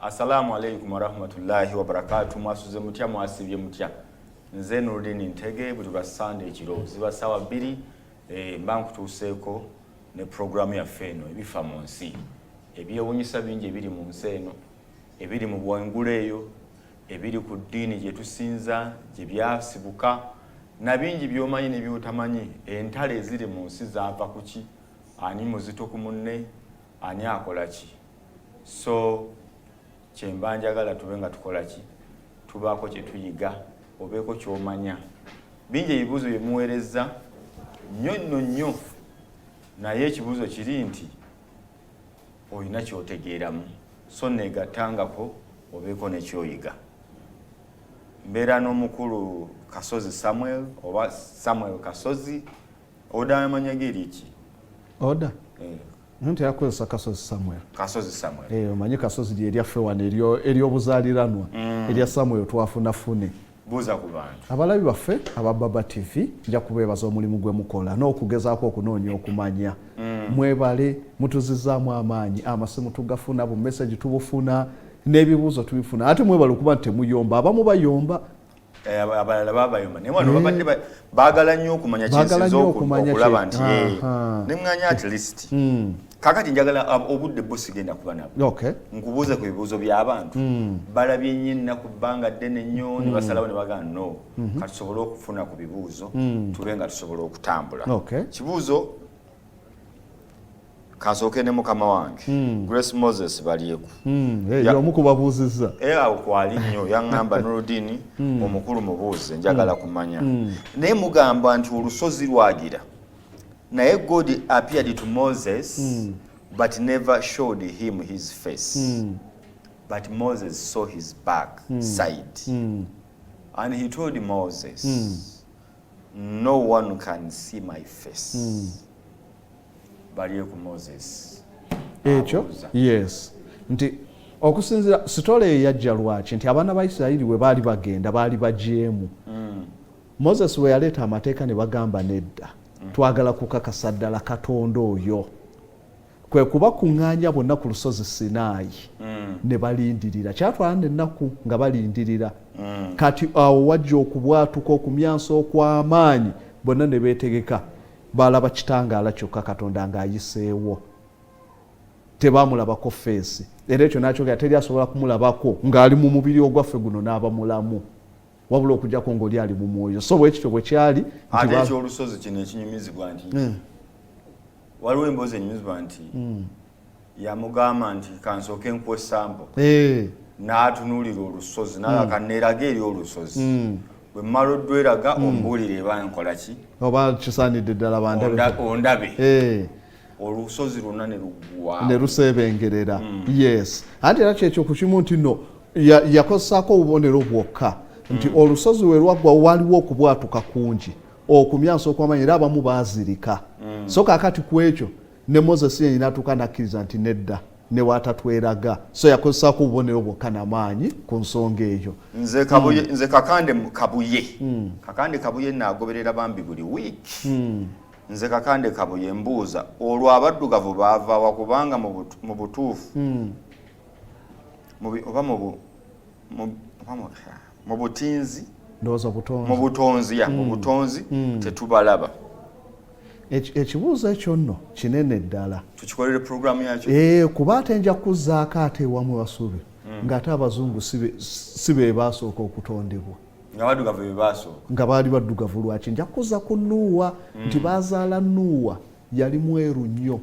Assalamu alaikum warahmatullahi wabarakatu. Mwasuze mutya? Mwasibye mutya? Nze Nurudini Ntege. Buli lwa Sande ekiro ziba ssaawa 2, mba nkutuuseeko ne puroguramu yaffe eno, Ebifa mu Nsi. Ebyewunyisa bingi ebiri mu nsi eno, ebiri mu bwengula eyo, ebiri ku ddiini gye tusinza gye byasibuka, na bingi by'omanyi ne by'otamanyi. Entalo eziri mu nsi zaava ku ki? Ani muzito ku munne? Ani akola ki? So kyemba njagala tube nga tukola ki, tubaako kye tuyiga, obeeko ky'omanya. Bingi ebibuuzo bye muweerezza, nnyo nno nnyo, naye ekibuuzo kiri nti olina kyotegeeramu, so neegattangako obeeko nekyoyiga. Mbeera n'omukulu Kasozi Samuel, oba Samuel Kasozi. Oda amanya ge eriki? Oda nti yakozesa Kasozi Samuel. Kasozi Samuel. Omanyi Kasozi lyeryaffe wano ery'obuzaaliranwa, erya Samuel twafunafune. Buuza ku bantu. Abalabi baffe aba Baba TV, nja kubeebaza omulimu gwe mukola n'okugezaako okunoonya okumanya. Mwebale, mutuzizaamu amaanyi. Amasimu tugafuna, bu message tubufuna, n'ebibuuzo tubifuna. Ate mwebale okuba nti temuyomba, abamu bayomba. Abalala babayomba, naye wano babadde baagala nnyo okumanya. Baagala kyensinza nnyo okumanya okulaba nti neŋŋanya at least kakati njagala obudde bwo sigenda kuba nabwo, nkubuuze ku bibuuzo by'abantu. Balabye nnyo ennaku bbanga ddene nnyo, ne basalawo ne bagamba, "No, katusobole okufuna ku bibuuzo, tube nga tusobola okutambula." Kibuuzo kansooke ne mukama wange Grace Moses Balyeku. Omu kubabuuzizza. Era awo kwali nnyo, yaŋŋamba, "Nurudini, omukulu mubuuze, njagala kumanya." Naye mugamba nti olusozi lwagira, naye God appeared to Moses but never showed him his face, but Moses saw his back side, and he told Moses, "No one can see my face." Balyeku Moses ekyo abuuza. Yes, nti okusinzira story eyo yajja lwaki nti abaana ba Isirayiri bwe baali bagenda baali bajeemu. Moses bwe yaleeta amateeka ne bagamba, "Nedda, twagala kukakasa ddala Katonda oyo." Kwe kubakuŋŋaanya bonna ku lusozi Sinaayi ne balindirira. Kyatwala nennaku nga balindirira. Kati awo wajja okubwatuka, okumyansa okw'amaanyi, bonna ne beetegeka. Balaba kitangaala kyokka, Katonda ng'ayiseewo, tebamulabako face. Era ekyo nakyogera, teri asobola kumulabako ng'ali mu mubiri ogwaffe guno n'aba mulamu, wabula okugjako ng'oli ali mu mwoyo. So bwekityo bwe kyali nti Ate ekyolusozi kino ekinyumizibwa nti waliwo emboozi enyumizibwa nti yamugamba nti, "Kansooke nkuwe sample." N'atunuulira olusozi naga, "Kaneeraga eri olusozi, bwe mmala oddweraga ombuulire eba nkola ki." Oba kisaanidde ddala bandabe. Ondabe. Olusozi lwonna ne luggwa. Ne luseebengerera, yes. Anti era kyekyo ku kimu nti no yakozesaako obubonero bwokka nti olusozi we lwaggwa waliwo okubwatuka kungi, okumyansa okwamaanyi, era abamu baazirika. So kaakati ku ekyo ne Moses yenyini atuuka nakkiriza nti nedda, ne waatatweraga. So yakozesaako obubonero bwokka namaanyi ku nsonga eyo. Nze Kabuye, nze Kakande Kabuye, Kakande Kabuye, naagoberera bambi buli wiiki. Nze Kakande Kabuye mbuuza, olwo abaddugavu baavaawa? Kubanga mu butuufu oba oba mu butinzi. Ndowooza butonzi. Mu butonzi, ya, mu butonzi tetubalaba. Ekibuuzo ekyo nno kinene ddala. Tukikolere puroguramu yakyo. Kuba ate nja kuzzaako ate ewamu basubi ng'ate abazungu si be baasooka okutondebwa. Nga baddugavu be baasooka. Nga baali baddugavu. Lwaki? Nja kuza ku Nuuwa, nti bazaala Nuuwa yali mweru nnyo.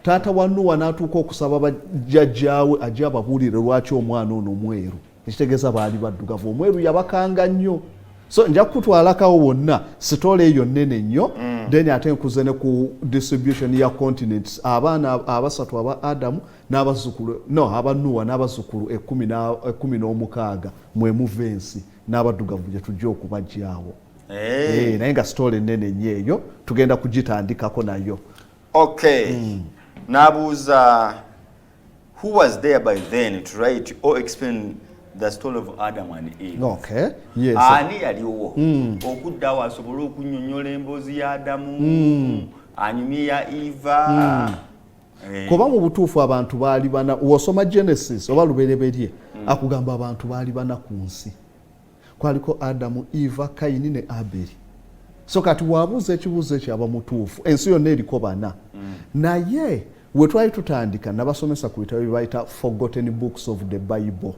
Taata wa Nuuwa n'atuuka okusaba bajjajjaawe ajje ababuulire lwaki omwana ono mweru. Ekitegeeza baali baddugavu. Omweru yabakanga nnyo. So nja kukutwalakawo wonna, story eyo nnene nnyo. Then ate nkuze ne ku distribution ya continents, abaana abasatu aba Adamu n'abazzukulu, no, aba Nuuwa n'abazzukulu 16, mwemuva ensi n'abaddugavu gye tujja okubajjaawo. Naye nga story ennene nnyo eyo, tugenda kugitandikako nayo. Okay, n'abuuza, who was there by then to write or explain the story of Adam and Eve? Okay, yes. Ani yaliwo okuddawo asobole okunnyonnyola emboozi ya Adamu, anyumye ya Eva? Kuba mu butuufu abantu baali bana. Wosoma Genesis oba Lubereberye, akugamba abantu baali bana ku nsi. Kwaliko Adamu, Eva, Kayini ne Aberi. So kati wabuuza ekibuuzo ekyo, aba mutuufu, ensi yonna eriko bana. Naye we twali tutandika, nabasomesa ku bitabo byebayita forgotten books of the Bible.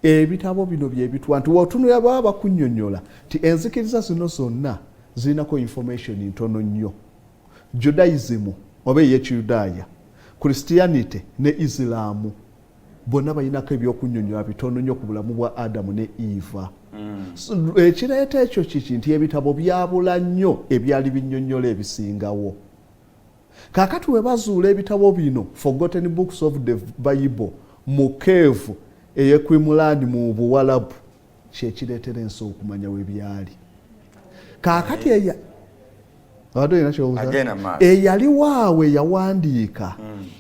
Ebitabo bino byebitwa nti wotunula baba bakunnyonnyola nti enzikiriza zino zonna zirinako information ntono nnyo. Judaism oba ey'Ekiyudaaya, Christianity ne Isilaamu, bonna balinako ebyokunnyonnyola bitono nnyo ku bulamu bwa Adamu ne Eva. So, ekireeta ekyo kiki? Nti ebitabo byabula nnyo ebyali binnyonnyola ebisingawo. Kaakati we bazuula ebitabo bino, forgotten books of the Bible, mu cave ey'e Qumran mu Buwalabu, kyekireetera ensi okumanya we byali. Kaakati eya abadde olina kyobuuza? Agenda maaso. Eyali waawe yawandiika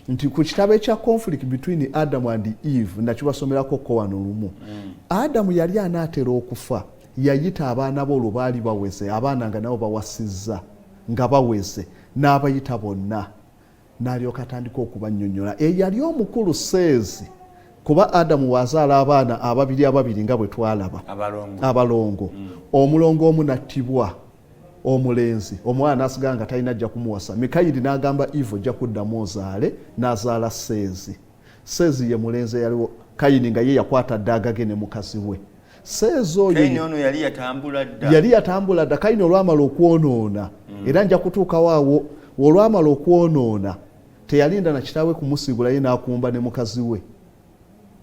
nti ku kitabo ekya conflict between Adam and Eve, nakibasomerako ko wano lumu. Adamu yali anaatera okufa, yayita abaana be. Olwo baali baweze abaana nga nabo bawasizza nga baweze, n'abayita bonna n'alyoka atandika okubannyonnyola. Eyali omukulu Seezi, kuba Adamu wazaala abaana ababiri ababiri nga bwe twalaba. Abalongo. Abalongo. Omulongo omu nattibwa, omulenzi omuwala n'asigala nga talina ajja kumuwasa. Mikayiri n'agamba Eva, ojja kuddamu ozaale. N'azaala Seezi. Seezi ye mulenzi eyaliwo Kayini nga ye yakwata dda agage ne mukazi we. Seezi oyo Kayini ono yali yatambula dda. Yali yatambula dda. Kayini olwamala okwonoona, era nja kutuukawo awo, olwamala okwonoona teyalinda na kitaawe kumusiibula, ye n'akumba ne mukazi we.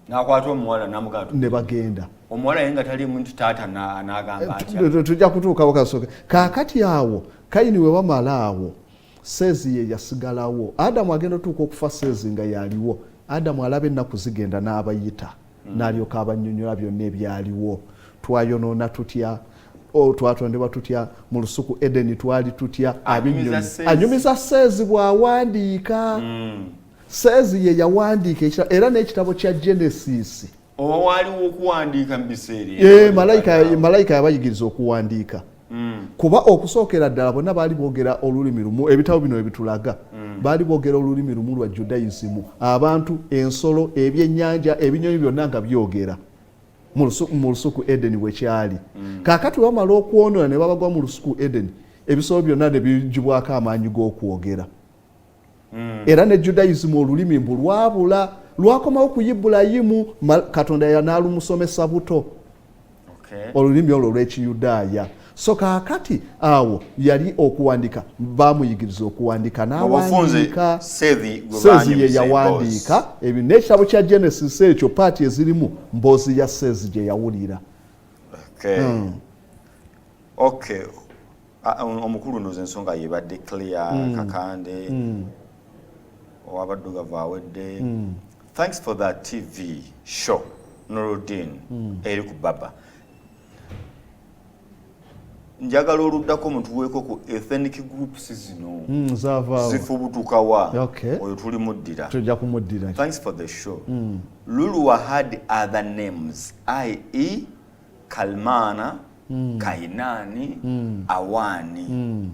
N'akwata omuwala n'amugamba. Ne bagenda. Omuwala ye nga taliimu nti taata n'agamba atya? Tujja kutuukawo, kasooke. Kaakati awo Kayini we bamala awo, Seezi ye yasigalawo. Adamu agenda otuuka okufa, Seezi nga yaliwo. Adamu alaba ennaku zigenda, n'abayita, n'alyoka abannyonnyola byonna ebyaliwo. Twayonoona tutya? Twatondebwa tutya? Mu lusuku Edeni twali tutya? Anyumiza Abinyonyi- Seezi. Anyumiza Seezi bw'awandiika. Seezi ye yawandiika era n'ekitabo kya Genesis. Oba waaliwo okuwandiika mu biseera Eh, malayika yabayigiriza okuwandiika, kuba okusookera ddala bonna baali boogera olulimi lumu. Ebitabo bino ebitulaga baali boogera olulimi lumu lwa Judaism. Abantu, ensolo, ebyennyanja, ebinyonyi, byonna nga byogera mu lusuku Edeni bwe kyali. Kaakati bamala okwonoona ne babagwa mu lusuku Edeni, ebisolo byonna ne bigibwako amaanyi g'okwogera. Era ne Judaism olulimi mbu lwabula, lwakomawo ku Ibulayimu. Katonda yanaalumusomesa buto olulimi olwo olw'Ekiyudaaya. So kaakati awo yali okuwandika, bamuyigiriza okuwandika, Mubufunze n'awandiika. Seezi gwe Seezi ye banyumisa yawandiika ebyo n'ekitabo kya Genesis ekyo, part ezirimu mboozi ya Seezi gye yawulira. Okay. Omukulu ndowooza ensonga yebadde clear. Kakande owabaddugavu awedde. Thanks for that TV show, Nurudin. Eri ku baba njagala oluddako mutuweeko ku ethnic groups zino. Zaavaawo. Zifubutukawa? Okay. Oyo tulimuddira. Tujja kumuddira. Thanks for the show. Lulua had other names, i.e. Kalmana, Kainani, Awani.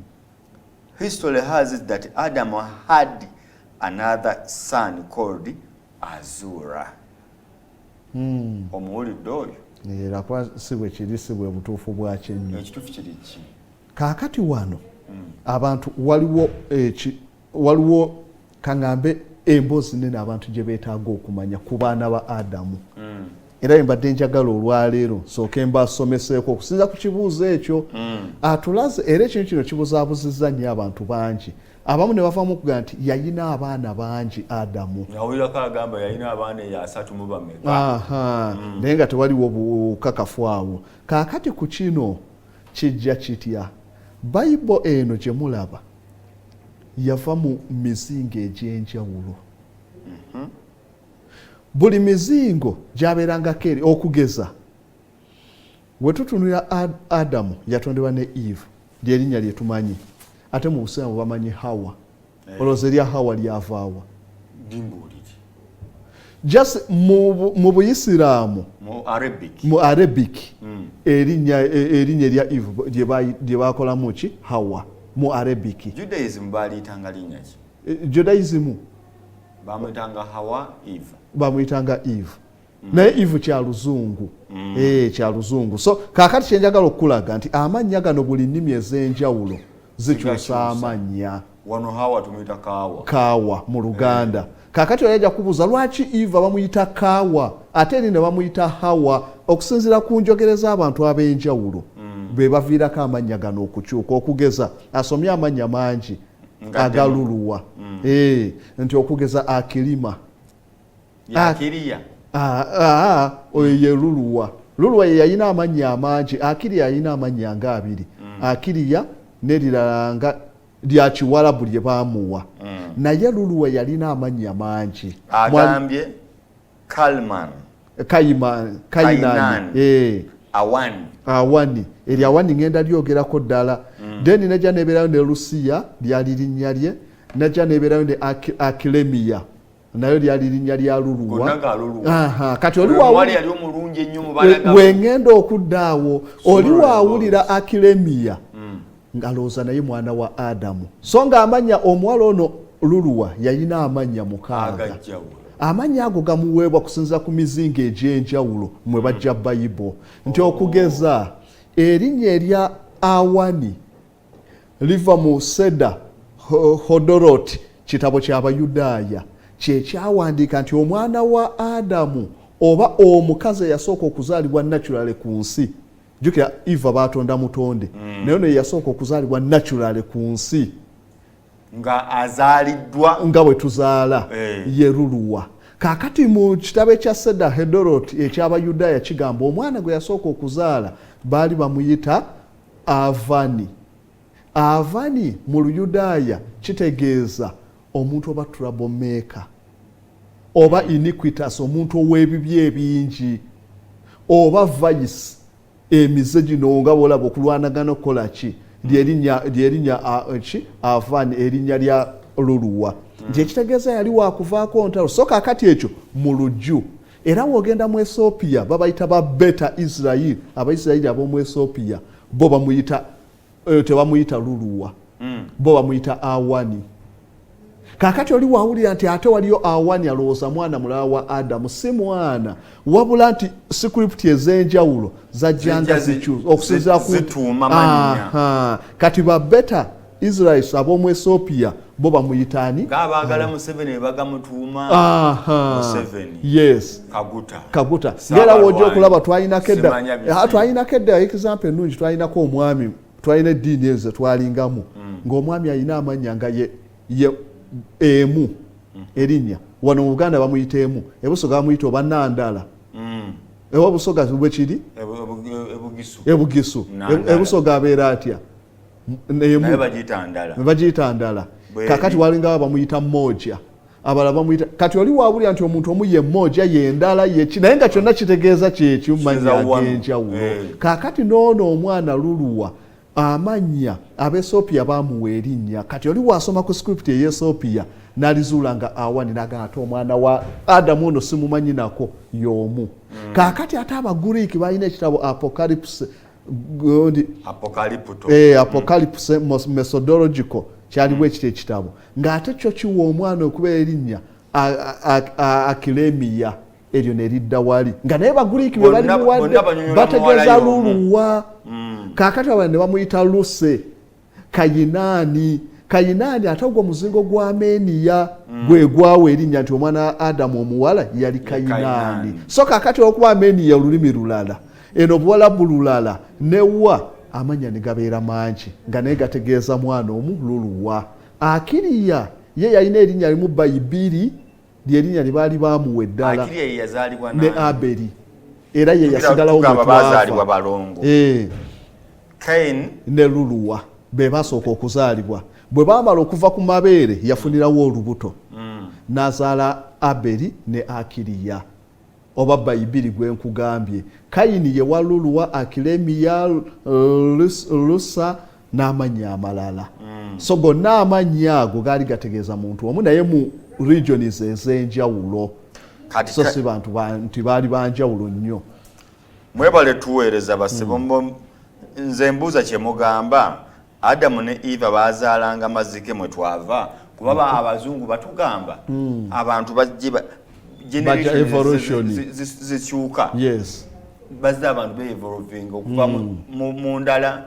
History has it that Adam had another son called Azura. Omuwulidde oyo? Era kuba si bwe kiri, si bwe butuufu bwakyo ennyo. Ekituufu kiri ki? Kaakati wano abantu waliwo eki, waliwo kaŋŋambe emboozi nene abantu gye beetaaga okumanya ku baana ba Adamu. Era mbadde njagala olwaleero sooke mbasomeseeko okusinza ku kibuuzo ekyo atulaze. Era ekintu kino kibuzaabuzizza nnyo abantu bangi, abamu ne bavamu okugaa nti yayina abaana bangi Adamu. Nawulirako agamba yalina abaana eyo 30 mu bameka. Aha, naye nga tewaliwo bukakafu awo. Kaakati ku kino kijja kitya? Bayibo eno gye mulaba yava mu mizingo egy'enjawulo. Buli mizingo gyabeerangako eri. Okugeza we tutunulira Adamu yatondebwa ne Eve, lyerinnya lyetumanyi, ate mu Busiraamu bamanyi Hawa. Olowooza erya Hawa lyavaawa? Dimbuulire. Just mu Buyisiraamu. Mu Arabic. Mu Arabic erinnya erya Eve lye bakolamu ki? Hawa mu Arabic. Judaism baliyitanga linnya ki? Judaism. Bamuyitanga Hawa, Eve. Bamuyitanga Eve. Naye Eve kya luzungu. Kya luzungu. So kaakati kyenjagala okukulaga nti amannya gano buli nnimi ez'enjawulo zikyusa amannya. Wano Hawa tumuyita Kaawa. Kaawa mu Luganda. Kaakati oli ajja kubuuza lwaki Eva bamuyita Kaawa ate eri ne bamuyita Hawa. Okusinziira ku njogera z'abantu ab'enjawulo be baviirako amannya gano okukyuka. Okugeza asomye amannya mangi agaluluwa nti okugeza Akilima. Akiriya. Oyo ye Luluwa. Luluwa ye yalina amannya amangi. Akiriya yalina amannya nga abiri. Akiriya n'erirala nga lya Kiwalabu lye baamuwa. Naye Luluwa yalina amannya mangi. Agambye Kalman. Kayinani. Awani. Awani. Eri Awani ngenda lyogerako ddala. Then nejja nebeerayo ne Lusiya lyali linnya lye. Nejja nebeerayo ne Akilemiya. Nayo lyali linnya lya Luluwa. Kati oli wengenda okudda awo oli waawulira Akilemiya ngalowooza naye mwana wa Adamu. So ng'amannya omuwala ono Luluwa yalina amannya 6. Amannya ago gamuweebwa kusinziira ku mizingo egy'enjawulo mwe bajja Bayibo. Nti okugeza erinnya erya Awani liva mu Seda Hodorot, kitabo ky'Abayudaaya, kye kyawandiika nti omwana wa Adamu oba omukazi eyasooka okuzaalibwa naturally ku nsi. Jjukira Eva baatonda mutonde, naye ono ye yasooka okuzaalibwa naturally ku nsi nga azaaliddwa nga bwe tuzaala ye Luluwa. Kaakati mu kitabo ekya Seda Hedorot eky'Abayudaaya kigamba omwana gwe yasooka okuzaala baali bamuyita Avani. Avani mu Luyudaaya kitegeeza omuntu oba troublemaker oba iniquitous, omuntu ow'ebibi ebingi, oba vice, emize gino nga bw'olaba okulwanagana okukola ki, lyerinnya ki Avani, erinnya lya Luluwa. Nti ekitegeeza yali wakuvaako ntalo. So kaakati ekyo mu lujju. Era w'ogenda mu Ethiopia babayita ba Beta Israel, Abaisirairi ab'omu Ethiopia bo bamuyita tebamuyita Luluwa, bo bamuyita Awani. Kaakati oli wawulira nti ate waliyo Awani, alowooza mwana mulala wa Adamu. Si mwana, wabula nti script ez'enjawulo zajjanga zikyusa okusinziira ku kati ba Beta Israel ab'omu Ethiopia bo bamuyita ani? Ng'abaagala Museveni bagamutuuma Museveni. Yes. Kaguta. Kaguta. Ng'era w'ojja okulaba twalinako edda, twalinako edda example ennungi, twalinako omwami, twalina eddiini ezo twalingamu ng'omwami alina amannya nga ye emu erinnya. Wano mu Buganda bamuyita emu, Ebusoga bamuyita oba Nandala. Ewa Busoga bwe kiri? Ebugisu. Ebusoga abeera atya? Bagiyita Ndala. Kakati walingawo bamuyita Moja, abalala bamuyita. Kati oli wawulira nti omuntu omu ye Moja, ye Ndala, ye ki, naye nga kyonna kitegeeza kyekyo, mannya ag'enjawulo. Kaakati n'ono omwana Luluwa amannya Abaethiopia bamuwa erinnya. Kati oli wasoma ku script ey'Ethiopia n'alizuula nga Awani, n'agamba ate omwana wa Adamu ono simumanyi nako y'omu. Kaakati ate Abaguriiki balina ekitabo Apocalypse, Apocalypse Methodological, kyaliwo ekiti ekitabo ng'ate kyo kiwa omwana okubeera erinnya Akilemiya, eryo ne lidda wali nga naye Baguriiki be balimuwadde bategeeza Luluwa. Kaakati abalala ne bamuyita Luse, Kayinaani. Kayinaani ate ogwo muzingo gwa Ameniya gwe gwawa erinnya nti omwana Adamu omuwala yali Kayinaani. So kaakati olwokuba Ameniya olulimi lulala, eno Buwalabu lulala, newa amannya ne gabeera mangi nga naye gategeeza mwana omu Luluwa. Akiriya ye yalina erinnya limu Bayibiri, lyerinnya lye baali baamuwa eddala ne Aberi, era ye yasigalawo mwe twava. Ne Luluwa be basooka okuzaalibwa. Bwe baamala okuva ku mabeere yafunirawo olubuto n'azaala Aberi ne Akiriya oba Bayibiri gwe nkugambye. Kayini ye wa Luluwa, Akilemiya, Lusa n'amannya amalala. So gonna amannya ago gaali gategeeza muntu omu, naye mu regions ez'enjawulo. So si bantu nti baali banjawulo nnyo. Mwebale tuweereza basebo. Nze mbuuza kye mugamba, Adamu ne Eva baazaalanga mazike mwe twava? Kuba abazungu batugamba abantu bajje Bajja evolution. Zikyuka. Bazze abantu be-evolving okuva mu ndala,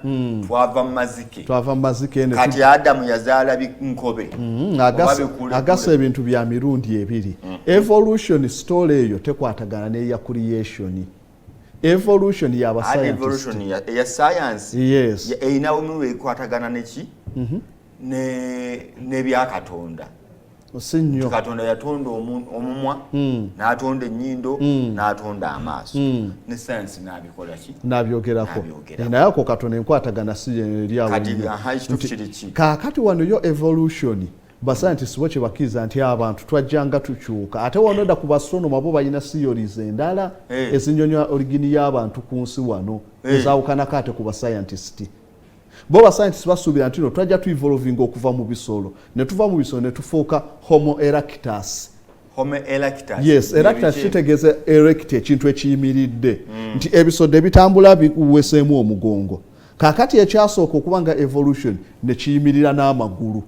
twava mu mazike. Twava mu mazike ne Kati Adamu yazaala nkobe. Oba Agasa ebintu bya mirundi ebiri. Evolution story eyo tekwatagana n'eya creation. Evolution yaba Ate scientist. Evolution eya science erina omulimu ekwatagana neki n'ebyakatonda. Si nnyo. Katonda yatonda omumwa, n'atonda ennyindo, n'atonda amaaso, ne sayansi n'abikola ki? N'abyogerako. N'abyogerako. Naye ako katono, enkwatagana si eri awo Kati nnyo. aha, ekituufu kiri ki? Kaakati wano yo evolution, bascientist bo kye bakkiriza nti abantu twajjanga tukyuka. Ate wano dda ku bastronomer, bo balina theories endala ezinyonyola origin y'abantu ku nsi wano, ezawukanako ate ku bascientist. Bo bascientist basuubira nti no twajja tuevolving okuva mu bisolo, ne tuva mu bisolo ne tufuuka Homo erectus. Homo erectus. Yes, erectus Biki? kitegeeza erect, ekintu ekiyimiridde, nti ebisodde bitambula biweseemu omugongo. Kaakati ekyasooka okuba nga evolution ne kiyimirira n'amagulu,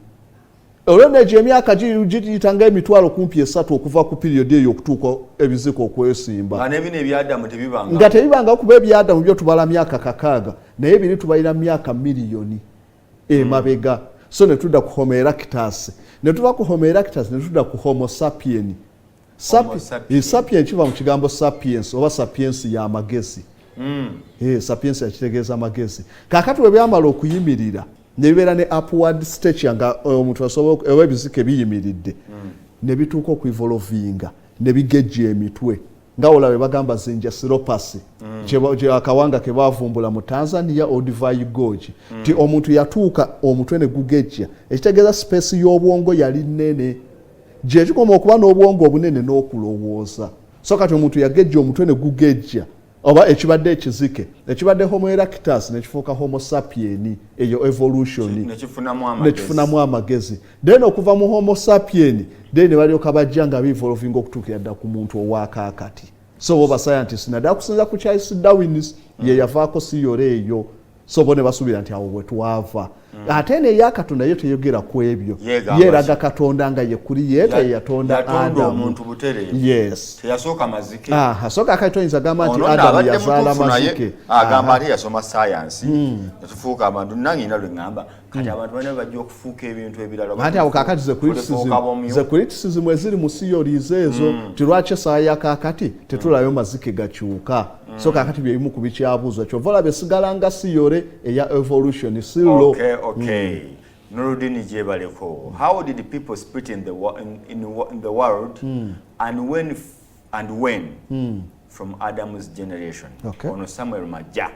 olwo negyo emyaka giyita nga 300,000 okuva ku period eyo okutuuka ebiziko okwesimba. Nga n'ebino ebyadamu tebibanga. Nga tebibanga, kuba ebyadamu byo tubala myaka 6, naye biri tubalira myaka miliyoni emabega. So ne tudda ku Homo erectus, ne tuva ku Homo erectus ne tudda ku Homo sapien. Homo sapien. Sapien kiva mu kigambo sapiens oba sapiens y'amagezi. Sapiens yakitegeeza amagezi. Kaakati bwe byamala okuyimirira ne bibeera ne upward stature, nga omuntu asobola oba ebizike biyimiridde, ne bituuka okuevolvinga ne bigejja emitwe, nga olaba bagamba Zinjanthropus, akawanga ke bavumbula mu Tanzania, Olduvai Gorge, nti omuntu yatuuka omutwe ne gugejja, ekitegeeza space y'obwongo yali nnene, gyekikoma okuba n'obwongo obunene n'okulowooza. So kati omuntu yagejja omutwe ne gugejja, oba ekibadde ekizike ekibadde Homo erectus nekifuuka Homo sapien, eyo evolution. Nekifunamu amagezi. Nekifunamu amagezi. Then okuva mu Homo sapien, then ne balyoka bajja nga bievolving okutuukira dda ku muntu owakaakati. So bo bascientist, naddala kusinza ku Charles Darwin, ye yavaako theory eyo. So bo ne basuubira nti awo bwe twava. Ate eno eya Katonda yo teyogera ku ebyo. Yeegamba Yeeraga ki? Katonda nga ye creator, ye yatonda Yatonda Adamu. omuntu butereevu. Teyasooka mazike. Aha, so kakati toyinza gamba nti Ono nno Adamu abadde yazaala mutuufu, naye mazike. agamba ate yasoma sayansi, netufuuka abantu. Nange nina lwe ŋŋamba, kati abantu balina bajja okufuuka ebintu ebirala. Ate awo kakati ze Tulifuuka bomyu. ze criticism eziri mu theories ezo, ti lwaki essaawa ya kaakati tetulayo mazike gakyuka? So kakati byebimu ku bikyabuuzwa, kyova olaba esigala nga theory eya evolution silo. Okay. Nurudini Jebaleko. How did people split in the world and when from Adam's generation? Okay. Ono Samuel Maja.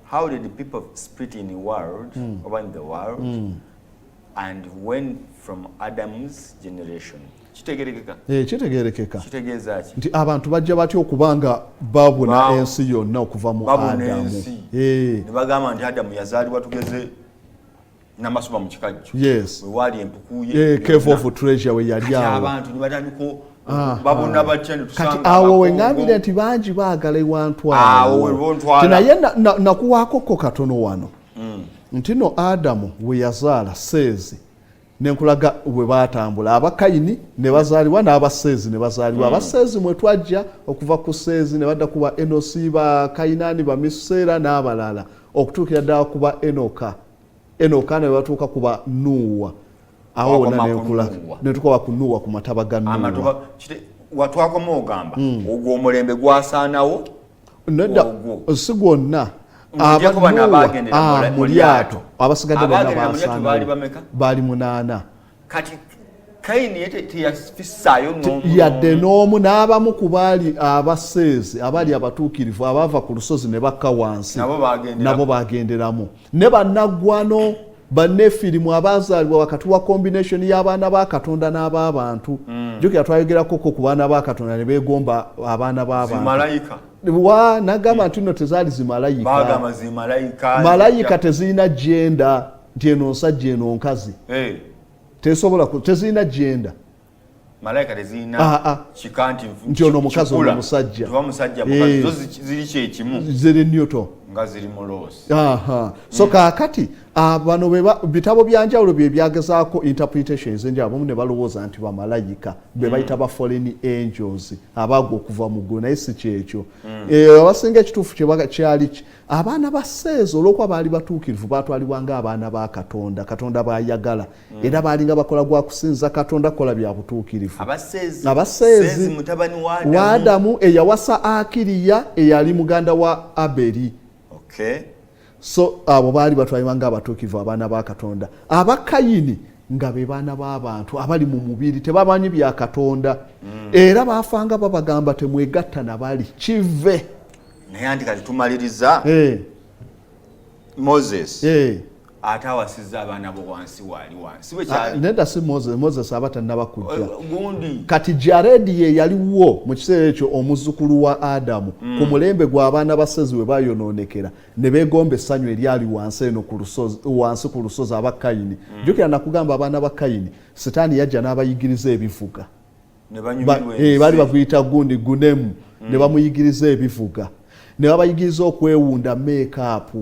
How did people split in the world or in the world and when from Adam's generation? Kitegerekeka? Eh, kitegerekeka. Kitegeeza ki? Nti abantu bajja batya okuba nga babuna ensi yonna okuva mu Babuna Adamu. ensi. Eh, Ne bagamba nti Adamu yazaalibwa tugeze Namasuba mu Kikajjo. We waali empuku ye. Eh, Cave of Treasure we yali Kati awo. abantu ne batandika babuna batya ne Kati tusanga awo Abakongo. weŋŋambire nti bangi baagala ewantwala. Awo we bontwala. Ti naye nakuwaakoko katono wano nti no Adamu we yazaala Seezi, nenkulaga bwe baatambula, Abakayini ne bazaalibwa n'Abaseezi ne bazaalibwa. Abaseezi mwe twajja, okuva ku Seezi ne badda ku ba Enosi, ba Kayinaani, ba Misuseera n'abalala, okutuukira ddala ku ba Enoka. Enoka ne batuuka ku ba Nuuwa. Awo wonna Wakoma ku nenkula Nuuwa. ne tukoba ku Nuuwa, ku mataba ga Nuuwa. Amatoba watwakoma ogamba ogwo omulembe gwasaanawo. Nedda. Ogwo. Si gwonna. Ng'ogyeko bano Nuuwa, abagendera mu mu lyato. lyato, abasigadde bonna Abagendera mu lyato baali basaanawo. bameka? Baali munaana. Kati Kayini ye teyafissaayo n'omu? Yadde n'omu. N'abamu ku baali abaseezi abaali abatuukirivu abaava ku lusozi ne bakka wansi, Nabo bagenderamu. nabo bagenderamu, ne bannaggwano bannefirimu abazaalibwa wakati wa combination y'abaana ba Katonda n'ab'abantu. Jjukira twayogerakoko ku baana ba Katonda ne beegomba abaana b'abantu. Zimalayika. Wa nagamba nti nno tezaali zimalayika. Bagamba zimalayika. Malayika tezirina gender nti eno nsajja, eno nkazi. Tesobola tezirina gender. Malayika tezirina Ah, ah. kika nti Nti ono mukazi, ono kikula. musajja. Oba musajja, mukazi, zo ziri kyekimu. Ziri neutral. Nga ziri mu loss. Aha. So kaakati bano bitabo byanjawulo bye byagezaako interpretations enjawulo, abamu ne balowooza nti bamalayika be bayita ba fallen angels abaagwa okuva mu ggulu, naye si kyekyo. Abasinga ekituufu kyali abaana ba Seezi, olw'okuba baali batuukirivu, baatwalibwa ng'abaana ba Katonda, Katonda bayagala, era baalinga bakola gwa kusinza Katonda, kukola bya butuukirivu. Abaseezi. Abaseezi. Seezi mutabani wa Adamu. Wa Adamu eyawasa Akiriya eyali muganda wa Aberi. So abo baali batwalibwa ng'abatuukirivu, abaana ba Katonda. Abakayini nga be baana b'abantu abali mu mubiri, tebamanyi bya Katonda, era baafanga babagamba temwegatta na bali kive. Naye anti kati tumaliriza Moses ate awasizza abaana bo wansi, waali wansi bwe kyali. Nedda, si Moses. Moses aba tannaba kujja. Gundi. Kati Jaredi ye yaliwo mu kiseera ekyo, omuzzukulu wa Adamu, ku mulembe gw'abaana ba Sezi we bayonoonekera ne beegomba essanyu eryali wansi eno ku lusozi, wansi ku lusozi, aba Kayini. Jjukira nakugamba abaana ba Kayini, Sitaani yajja n'abayigiriza ebivuga. Ne banyumirwa ensi. Baali baguyita gundi gunemu, ne bamuyigiriza ebivuga, ne babayigiriza okwewunda, makeup,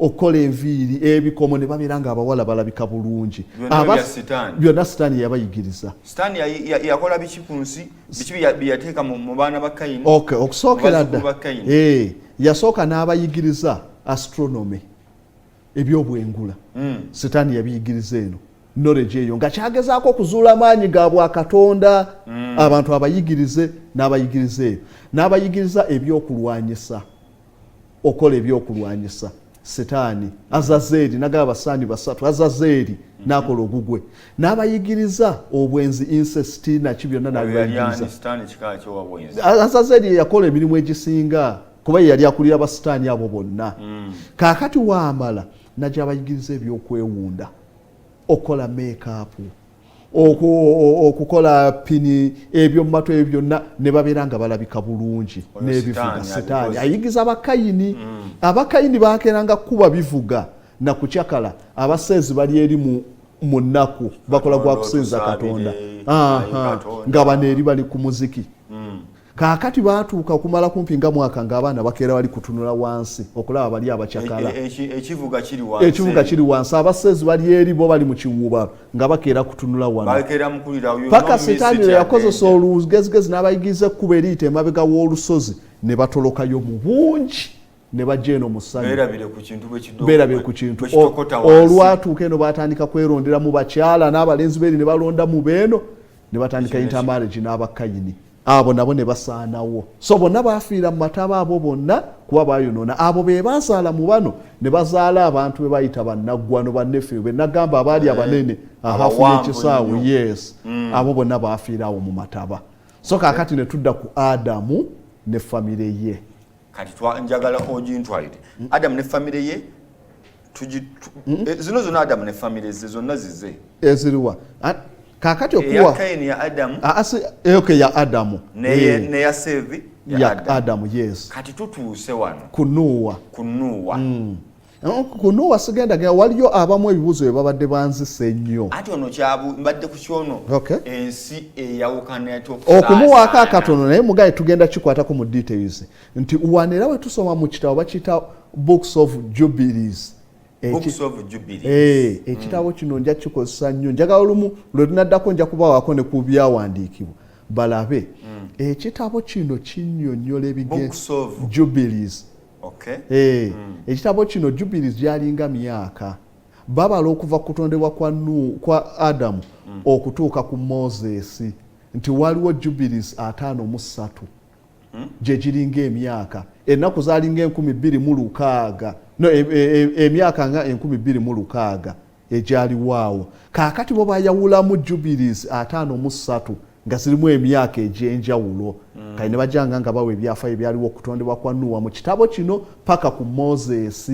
okukola enviiri, ebikomo, ne babeera nga abawala balabika bulungi. Byonna bya Sitaani. Byonna Sitaani yabayigiriza. Sitaani yakola biki ku nsi? Biki bye yateeka mu baana ba Kayini? Okay, okusookera Mu bazzukulu dda. ba Kayini. Yasooka n'abayigiriza astronomy, ebyobwengula. Sitaani yabiyigiriza eno knowledge eyo nga kyagezaako okuzuula amaanyi ga bwakatonda, abantu abayigirize, n'abayigiriza eyo, n'abayigiriza ebyokulwanyisa, okola ebyokulwanyisa. Sitaani Azazeeri nagaba basaani basatu, Azazeeri n'akola ogugwe, n'abayigiriza obwenzi, incest, naki byonna Oyo yali n'abibayigiriza. ani? Sitaani kika kyowa bwenzi? Azazeeri ye yakola emirimu egisinga, kuba ye yali akulira basitaani abo bonna. Kaakati waamala najja abayigiriza ebyokwewunda, okukola makeup, okukola pini, ebyomumatu, ebyo byonna, ne babeera nga balabika bulungi. Oyo n'ebivuga. Sitaani Sitaani abikoze. ayigiza abakayini. Abakayini bakeranga kuba bivuga na kukyakala, abaseezi bali eri mu nnaku bakola gwa kusinza Katonda. Otusaabire, Aha, ayi Katonda. nga bano eri bali ku muziki. Kaakati baatuuka okumala kumpi nga mwaka ng'abaana bakeera bali kutunula wansi okulaba bali abakyakala. Ekivuga kiri wansi. Ekivuga kiri wansi, abaseezi bali eri, bo bali mu kiwuubalo nga bakeera kutunula wano. Bakeera mukulira, you Paka know me, Sitaani city lwe yakozesa agenda. olugezigezi n'abayigiriza ekkubo eriyita emabega w'olusozi, ne batolokayo mu bungi ne bajja eno mu ssanyu. Beerabire ku kintu Beerabire ku kintu. bwe kitokota wansi. Olwatuuka eno batandika kwerondera mu bakyala n'abalenzi beeri, ne balonda mu beeno, ne batandika Kino intermarriage n'abakayini abo nabo ne basaanawo. So bonna bafiira mu mataba abo bonna kuba bayonoona. Abo be bazaala mu bano ne bazaala abantu be bayita bannaggwano, bannefe be nagamba abaali abanene, ahafu abawanvu y'ekisaawe. ennyo. Yes, abo bonna bafiira awo mu mataba. So kaakati ne tudda ku Adamu ne famire ye. Kati njagala ogintwalire Adamu ne famire ye, zino zonna Adamu ne famire ze zonna zize. Eziriwa? Kaakati eya okuwa Kayini ya Adamu. Ah, okay, ya Adamu. Neya Sevi ya ya Adamu. Adamu, yes. Kati tutuuse wano. Ku Nuuwa. Ku Nuuwa. Ku Nuuwa sigenda genda, waliyo abamu ebibuuzo bye babadde banzisa ennyo. Ati ono kyabu mbadde ku kyono. Ensi eyawukana etya okumuwaako okusaasaana? Akatono, naye mugaye tugenda kikwatako mu details, nti wano era we tusoma mu kitabo bakiyita Books of Jubilees. Books of Jubilees. Ekitabo kino nja kikozesa nnyo, njagala olumu lwe tunaddako nja kubawaako ne ku byawandiikibwa balabe. Ekitabo kino kinnyonnyola Books of Jubilees. Ekitabo kino Jubilees gyalinga myaka babala okuva kutondebwa kwa Adamu okutuuka ku Moses, nti waliwo jubilees 53, gye giringa emyaka, ennaku zalinga 2600, no, emyaka nga 2600 egyaliwo. Kaakati bo bayawulamu jubilees 53 nga zirimu emyaka egy'enjawulo. Kale ne bajjanga nga bawa ebyafaayo ebyaliwo okutondebwa kwa Nuwa mu kitabo kino paka ku Moses.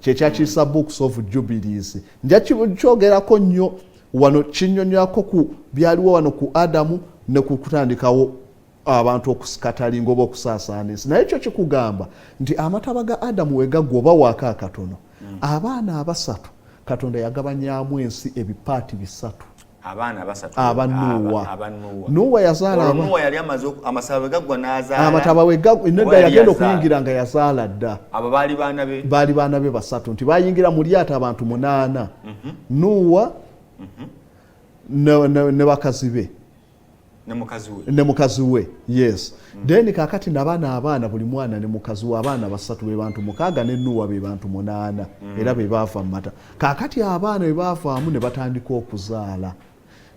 Kyekyakiisa Books of Jubilees. Nja kyogerako nnyo wano, kinnyonnyolako ku byaliwo wano ku Adamu ne ku kutandikawo abantu okusikatalinga oba okusaasaana ensi. Naye kyo kikugamba nti amataba ga Adamu we gaggwa, oba waako akatono, abaana abasatu Katonda yagabanyamu ensi ebipaati bisatu. Abaana basatu. Aba Nuuwa. Aba Nuuwa. Nuuwa yazaala Olwo Nuuwa yali amaze amasaba bwe gaggwa n'azaala. Amataba we Oba nedda, yali yagenda yazaala? okuyingira nga yazaala dda. Abo baali baana be. Baali baana be basatu, nti bayingira mu lyato abantu munaana, Nuuwa ne bakazi be. Ne mukazi we. Ne mukazi we, yes. Then kakati nabaana, abaana, buli mwana ne mukazi we, abaana basatu be bantu mukaaga, ne Nuuwa be bantu munaana, era be baava mu mata. Kakati abaana be baavaamu ne batandika okuzaala.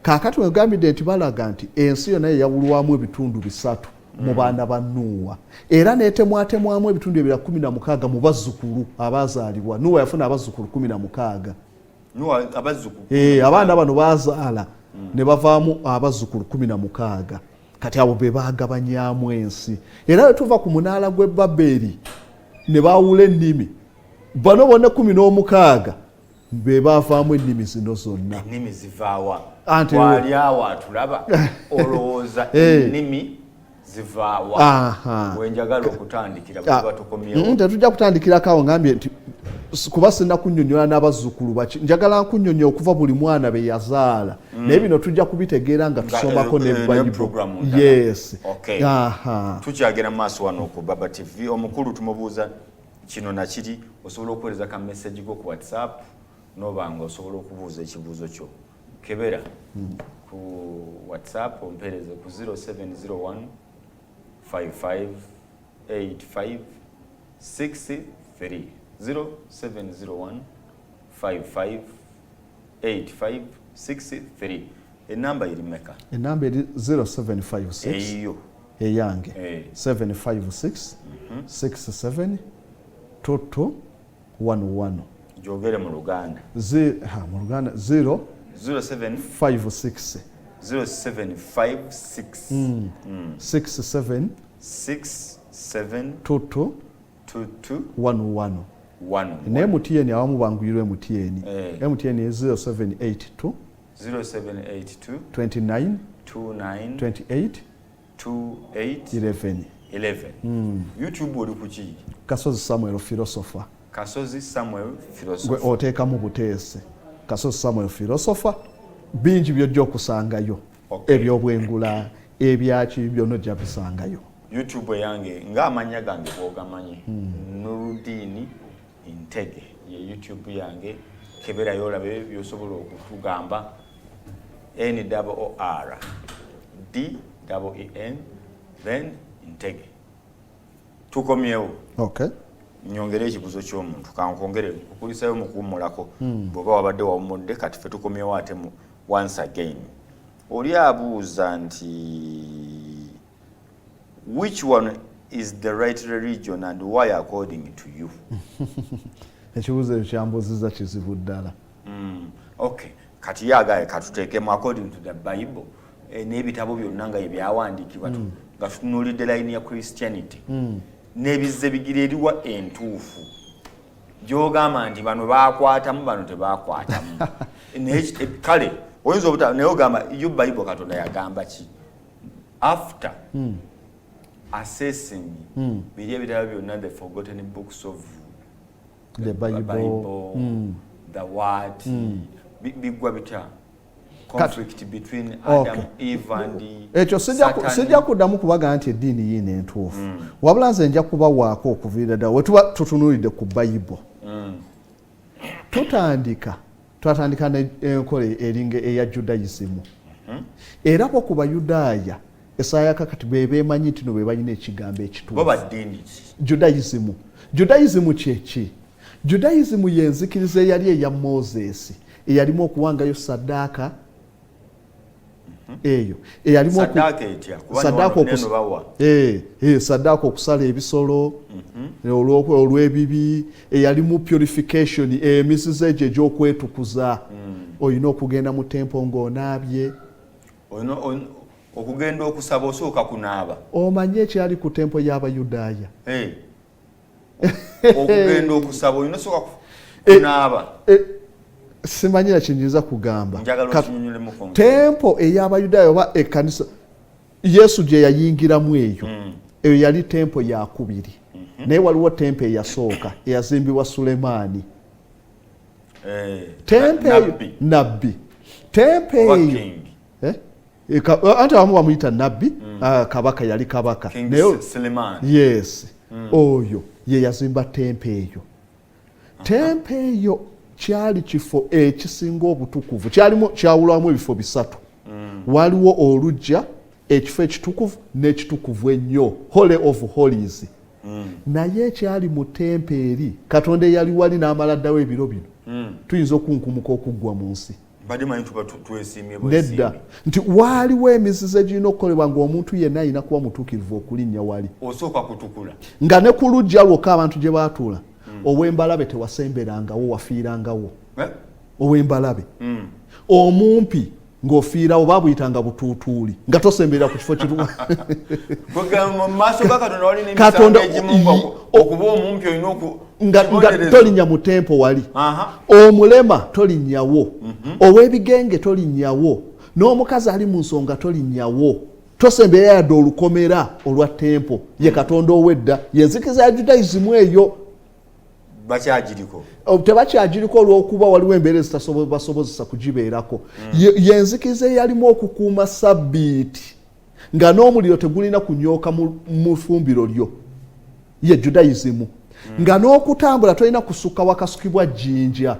Kakati wegambidde nti balaga nti ensi yonna yeyawulwamu ebitundu bisatu mu baana ba Nuuwa, era netemwatemwamu ebitundu ebira 16 mu bazzukulu abazaalibwa. Nuuwa yafuna abazzukulu 16. Nuuwa abazzukulu. Eh, abaana bano bazaala ne bavaamu abazzukulu 16. Kati abo be baagabanyamu ensi, era bwe tuva ku munaala gw'e Baberi ne baawula ennimi, bano bonna 16 be baavaamu ennimi zino zonna. Ennimi zivaawa? Anti- Wali awo atulaba olowooza ennimi zivaawa? Wenjagala okutandikira Ah, bwe tukomyewo. Tetujja kutandikirako awo. Ngambye nti kuba sinna kunnyonnyola n'abazzukulu baki, njagala nkunnyonnyola okuva buli mwana be yazaala, naye bino tujja kubitegeera nga tusomako ne ne Bayibuli. program ndala. Yes. Okay. Tukyagenda mu maaso wano ku Baba TV. Omukulu tumubuuza kino nakiri. Osobola okuweereza ka message go ku WhatsApp, noba nga osobola okubuuza ekibuuzo kyo. Kebera ku WhatsApp, ompeereze ku 0701 55 85 63, 0701 55 85 63. Enamba eri meka? Enamba eri 0756. Eyiyo. Eyange. Eh. 756 67 22 11. Gyogere mu Luganda. Mu Luganda 0 07 56. 0756. 67. 67. 22. 22. 11. 1. Naye MTN awamu banguyirwa MTN. MTN ye 0782. 0782. 29. 29. 28. 28. 11. 11. YouTube oli kuki? Kasozi Samuel Philosopher. Kasozi Samuel Gwe Philosopher. oteekamu buteese Kasozi Samuel Philosopher, bingi byojja okusangayo. Ebyobwengula, ebyaki, byonna ojja bisangayo. YouTube eyange ng'amannya gange bw'ogamanyi, Nurudini Ntege ye YouTube yange. Keberayo olabe byosobola okutugamba. N O R D E N, then Ntege. Tukomyewo. Nyongere ekibuzo ky'omuntu, kankwongere kukulisayo mu kuwummulako bw'oba wabadde wawummudde. Kati ffe tukomyewo ate mu once again. Oli abuuza nti, which one is the right religion and why, according to you? Ekibuuzo ekyo kyambuuziza kizibu ddala. Okay, kati ye agaye katuteekemu according to the Bible, n'ebitabo byonna nga ebyawandiikibwa, nga tutunuulidde layini ya Christianity n'ebizze bigira, eriwa entuufu gyogamba nti bano bakwatamu, bano tebakwatamu? Naye kale oyinza obuta, naye ogamba yo Bible Katonda yagamba ki after assessing biri ebitabo byonna, the forgotten books of the Bible, Bible, the word, biggwa bitya conflict between Adam, Eve and Ekyo Satan? Sijja kuddamu kubaga nti eddiini yiino entuufu, wabula nze nja kubawaako okuviira ddala we tuba tutunuulidde ku Bayibuli. Tutandika, twatandika n'enkola eringa eya Judaism, era bo ku Bayudaaya esaaya kakati be beemanyi nti no be balina ekigambo Bo ekituufu. Baddiini ki? Judaism. Judaism kyeki? Judaism yenzikiriza eyali eya Moses, eyalimu okuwangayo saddaaka, eyo eyalimu Saddaaka etya? Kuba Saddaaka neno bawa. Saddaaka okusala ebisolo olw'ebibi, eyalimu purification, emizizo egyo egy'okwetukuza. Olina okugenda mu temple ng'onaabye. Okugenda okusaba osooka kunaaba. Omanye ekyali ku temple y'Abayudaaya? Eh. Okugenda okusaba olina osooka kunaaba. Simanyira kyenyinza kugamba. Njagala okinyonyolemuko. Temple ey'Abayudaaya oba ekkanisa Yesu gye yayingiramu eyo, eyo yali temple yakubiri, naye waliwo temple eyasooka eyazimbibwa Sulemaani. Temple eyo Nabbi. Nabbi. Temple Oba eyo king? Eh? Anti abamu bamuyita nabbi, kabaka, yali kabaka. King Naye Suleiman. Yes, oyo ye yazimba temple eyo. Temple eyo kyali kifo ekisinga obutukuvu, kyalimu, kyawulwamu ebifo bisatu. Waliwo olujja, ekifo ekitukuvu n'ekitukuvu ennyo, Holy of Holies. Naye ekyali mu temple eri, Katonda eyali wali n'amala ddawo ebiro bino, tuyinza okunkumuka okuggwa mu nsi. Mbadde manyi tuba twesiimye Nedda, bwesiimi. Nti waaliwo emizizo egirina okukolebwa, ng'omuntu yenna alina kuba mutuukirivu okulinnya wali. Osooka kutukula. Nga ne ku luggya lwokka abantu gye baatuula, ow'embalabe tewasemberangawo, wafiirangawo. Eh? Ow'embalabe, omumpi, ng'ofiirawo, babuyitanga butuutuuli, nga tosemberera ku kifo kitu. Kwegamba mu maaso ga Katonda walina Katonda emisango egimu nga okuba omumpi olina oku nga kibonerezo. Tolinnya mu temple wali. Omulema tolinnyawo, ow'ebigenge tolinnyawo, n'omukazi ali mu nsonga tolinnyawo, tosemberera yadde olukomera olwa temple. Ye Katonda ow'edda, yenzikiriza ya Judaism eyo. Bakyagiriko? Tebakyagiriko olw'okuba waliwo embeera ezitabasobozesa kugibeerako. Yenzikiriza eyalimu okukuuma sabbiiti, nga n'omuliro tegulina kunyooka mu fumbiro lyo, ye Judaism. Nga n'okutambula tolina kusukka wakasukibwa jjinja.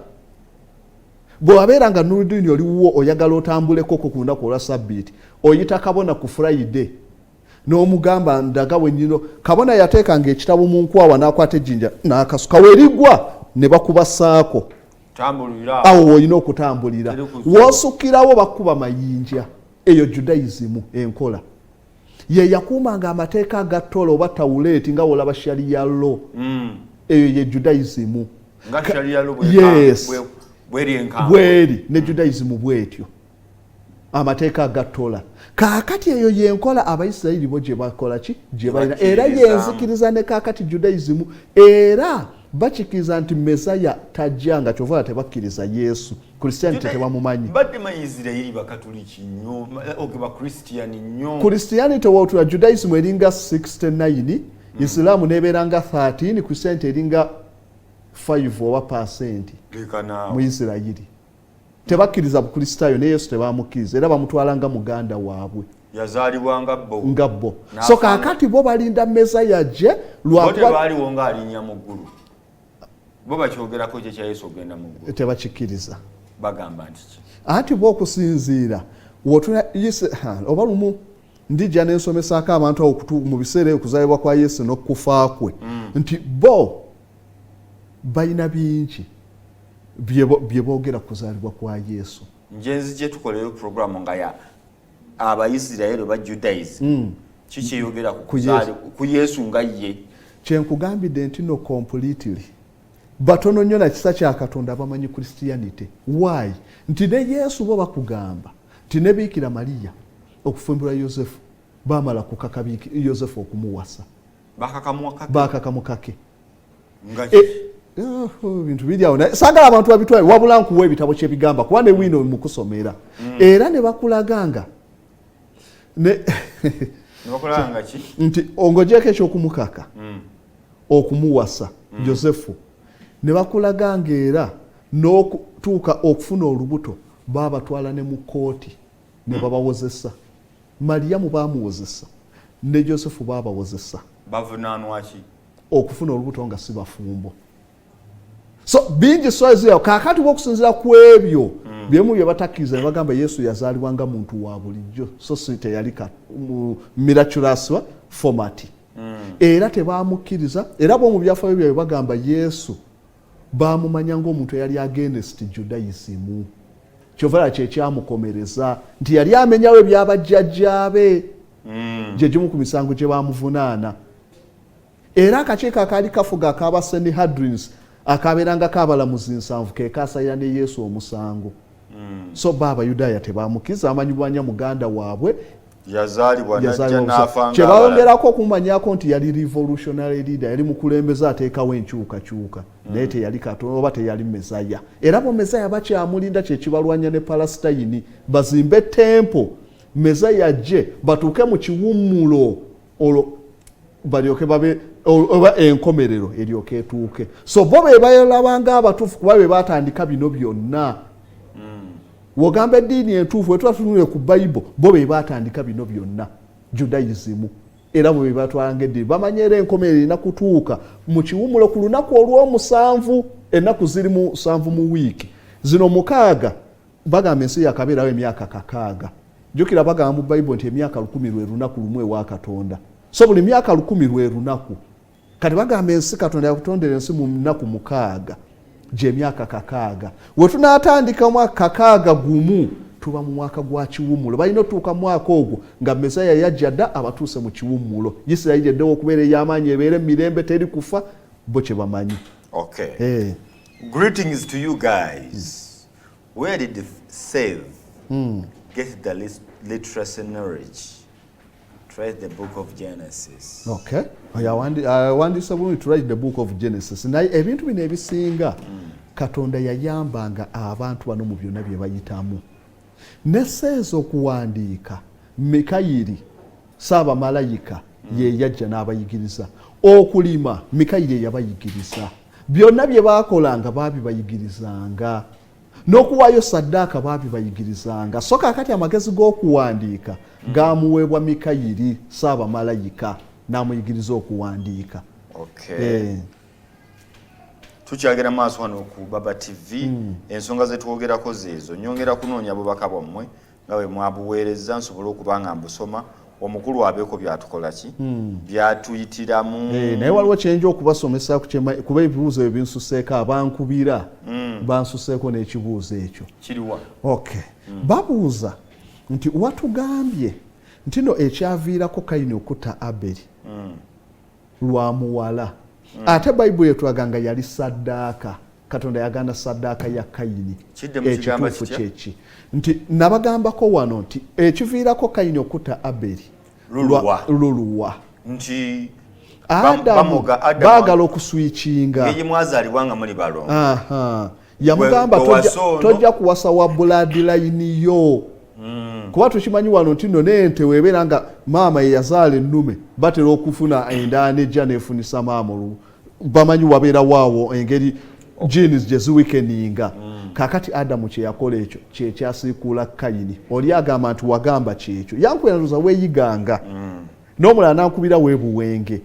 Bwe wabeera nga Nurudini oliwuwo, oyagala otambuleko ku lunaku olwa sabbiiti, oyita kabona ku Friday n'omugamba, "Ndaga wenyino." Kabona yateekanga ekitabo mu nkwawa n'akwata ejjinja n'akasuka, werigwa ne bakuba saako. Tambulira. Awo woolina okutambulira. Teri kuzuba. Woosukirawo bakuba mayinja. Eyo Judaism enkola ye yakuumanga amateeka aga Tola oba Tawuleeti, nga wolaba Sharia law. Eyo ye Judaism. Nga Sharia law Yes. bweri enkambwe. Bweri ne Judaism bwetyo, amateeka aga Tola. Kaakati eyo yenkola Abaisirayiri bo gye bakola ki, gye balina era. Bakkiririzaamu. Yenzikiriza ne kaakati Judaism, era bakikkiriza nti Mesaya tajja, nga kyova tebakkiriza Yesu. Christianity tebamumanyi. Mbadde manyi Isirayiri Bakatuliki nnyo, okay, Bakristiani nnyo. Christianity wotula, Judaism eringa 69, Islam nebeera nga 13, Christianity eringa 5 oba percent. Leka naawe. Mu Isirayiri tebakkiriza Bukristaayo, ne Yesu tebamukkiriza, era bamutwala nga muganda waabwe. Yazaalibwa nga bo. Nga bo. N'afa. So kaakati bo balinda Mesaya gye Bo lwakuba tebaaliwo ng'alinnya mu ggulu? Bo bakyogerako kye kya Yesu ogenda mu ggulu? Tebakikkiriza. Bagamba nti ki? Anti bo okusinziira wotuna oba lumu ndijja nensomesaako abantu awo mu biseera ebyo okuzaalibwa kwa Yesu n'okufa kwe, nti bo balina bingi bye boogera ku kuzaalibwa kwa Yesu. Nje nzije tukoleyo programu nga ya Abaisirayiri oba Judaism kikyeyogera ku Ku Yesu. ku Yesu nga ye. Kyenkugambidde nti no, completely batono nnyo na kisa kya Katonda bamanyi Christianity. Why? Nti ne Yesu bo bakugamba nti ne Biikira Mariya okufumbirwa Yosefu, bamala kukaka Yosefu okumuwasa. Bakakamuwakake? Bakakamukake. Nga Eh, bintu biri awo, naye saagala abantu babitwale, wabula nkuwa ebitabo kyebigamba, kuba ne wiino mukusomera era ne bakulaganga ne nebakolanga nga ki? Nti ng'ogyeko ekyokumukaka okumuwasa Yosefu, ne bakulaganga era n'okutuuka okufuna olubuto, babatwala ne mu kooti ne babawozesa. Mariyamu bamuwozesa, ne Yosefu babawozesa. Bavunaanwa ki? Okufuna olubuto nga si bafumbo. So bingi soezio. Kaakati bwokusinzira ku ebyo byemu bye batakkiriza, ne bagamba Yesu yazaalibwa nga muntu wa bulijjo, so si teyali miraculous format, era tebamukkiriza. Era bo mu byafaayo byabwe bagamba Yesu bamumanya ng'omuntu eyali against Judaism, kyova kyekyamukomereza nti yali amenyawo ebyabajjajjaabe. Gye gimu ku misango gye bamuvunaana. Era akakiiko akaali kafuga akaba Sanhedrins, akabeerangako abalamuzi 70, ke kasalira ne Yesu omusango. So ba Abayudaaya tebamukkiriza, bamanyi bumanya muganda waabwe. Yazaalibwa najja yazaalibwa n'afa nga kyebayongerako okumumanyako nti yali revolutionary leader, yali mukulembeze ateekawo enkyukakyuka, naye teyali Katonda oba teyali Mesaya. Era bo Mesaya bakyamulinda, kyekibalwanya ne Palestine, bazimbe temple, Mesaya ajje batuuke mu kiwummulo, olwo balyoke babe oba enkomerero eryoke etuuke. So bo be balabanga abatuufu, kuba be batandika bino byonna. Wogamba eddiini entuufu, wetuba tutunule ku Bayibuli, bo be batandika bino byonna, Judaism, era bwe batwalanga eddiini. Bamanye era enkomerero erina kutuuka mu kiwumulo ku lunaku olw'omusanvu. Ennaku ziri 7 mu wiiki, zino 6. Bagamba ensi yakabeerawo emyaka 60. Jjukira bagamba mu Bayibuli nti emyaka 1000 lwe lunaku lumu ewa Katonda, so buli myaka 1000 lwe lunaku. Kati bagamba ensi, Katonda yakutondera ensi mu nnaku 6, gyemyaka 60. We tunaatandika omwaka 61, tuba mu mwaka gwa kiwummulo. Balina otuuka mu mwaka ogwo nga Mesaya yajja dda, abatuuse mu kiwummulo. Isirayiri eddewo okubeera ey'amaanyi, ebeere emirembe, teri kufa. Bo kye bamanyi. Okay. Eh. Greetings to you guys. Where did Seth get the literacy knowledge? Try the book of Genesis. Okay, oyo awandiise bulungi, to write the book of Genesis. Naye ebintu bino ebisinga, Katonda yayambanga abantu bano mu byonna bye bayitamu. Ne Seezi okuwandiika, Mikayiri saabamalayika ye yajja n'abayigiriza. Okulima, Mikayiri eyabayigiriza. Byonna bye baakolanga baabibayigirizanga, n'okuwaayo saddaaka baabibayigirizanga. So kaakati amagezi g'okuwandiika gamuweebwa Mikayiri saabamalayika, n'amuyigiriza okuwandiika. Okay. Eh. Tukyagenda maaso wano ku Baba TV. Ensonga zetwogerako zeezo. Nyongera kunoonya bubaka bwammwe nga bwe mwabuweereza, nsobole okuba nga mbusoma, omukulu abeeko byatukola ki, byatuyitiramu. Eh, naye waliwo kyenja okubasomesa kuba ebibuuzo ebyo binsuseeko. Abankubira bansuseeko n'ekibuuzo ekyo. Kiriwa? Okay, babuuza nti watugambye nti no ekyaviirako Kayini okutta Aberi lwa muwala, ate Bayibuli etulaga nga yali saddaaka. Katonda yaganda saddaaka ya Kayini. Kiddemu kigamba Ekituufu kitya? kyeki nti nabagambako wano nti ekiviirako Kayini okutta Aberi Luluwa. Luluwa. Nti Adamu bamuga Adamu baagala okuswikinga. Ngeri mwazaalibwa nga muli balongo. Aha. Yamugamba Gwe wasa ono. Tojja kuwasa wa bloodline yo, kuba tukimanyi wano nti nno n'ente weebeera nga maama ye yazaala ennume, batera okufuna endaana ejja neefunisa maama olu. Bamanyi wabeera waawo engeri genes gye ziweakeninga. Kakati Adamu kye yakola ekyo kyekyasiikuula Kayini. Oli agamba nti wagamba kyekyo yankuberantuza weeyiganga. N'omulala nankubira weebuwenge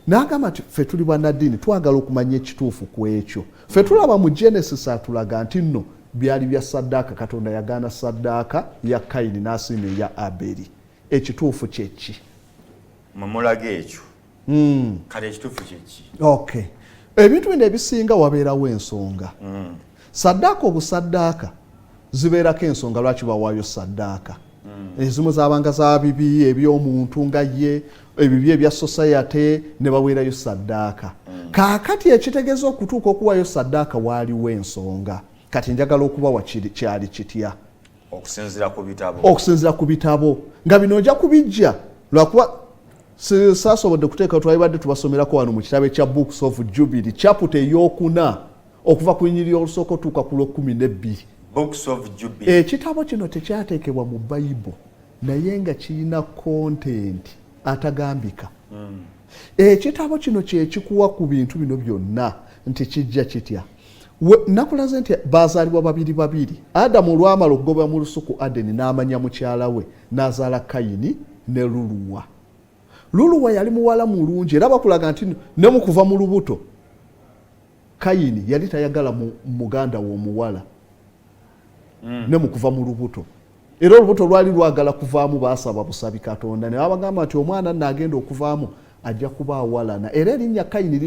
n'agamba nti ffe tuli bannaddiini, twagala okumanya ekituufu ku ekyo. Ffe tulaba mu Genesis atulaga nti nno byali bya saddaaka, Katonda yagaana saddaaka ya Kayini n'asiima eya Aberi. Ekituufu kyeki? Mwe mulaga ekyo. Kale ekituufu kyeki? Okay, ebintu bino ebisinga wabeerawo ensonga. Saddaaka, obusaddaaka zibeerako ensonga lwaki bawaayo saddaaka. Ezimu zabanga za bibi eby'omuntu nga ye, ebibi ebya society, ne baweerayo saddaaka. Kaakati ekitegeeza okutuuka okuwaayo saddaaka waaliwo ensonga. Kati njagala okubawa kyali kitya okusinziira ku bitabo. Okusinziira ku bitabo nga bino nja kubijja, lwakuba saasobodde kuteeka. Twalibadde tubasomerako wano mu kitabo ekya Books of Jubilee, chapter eyokuna, okuva ku nyiri olusooka otuuka ku lwekumi nebbiri. Books of Jubilee. Ekitabo kino tekyateekebwa mu Bayibo, naye nga kirina content atagambika. Ekitabo kino kyekikuwa ku bintu bino byonna nti kijja kitya. Nakulaze nti bazaalibwa babiri babiri. Adamu olwamala okugobwa mu lusuku Adeni, n'amanya mukyala we, n'azaala Kayini ne Luluwa. Luluwa yali muwala mulungi, era bakulaga nti ne mu kuva mu lubuto Kayini yali tayagala muganda we omuwala. Ne mu kuva mu lubuto, era olubuto lwali lwagala kuvaamu, baasaba busabi Katonda ne babagamba nti omwana nno agenda okuvaamu ajja kuba awalana, era erinnya Kayini.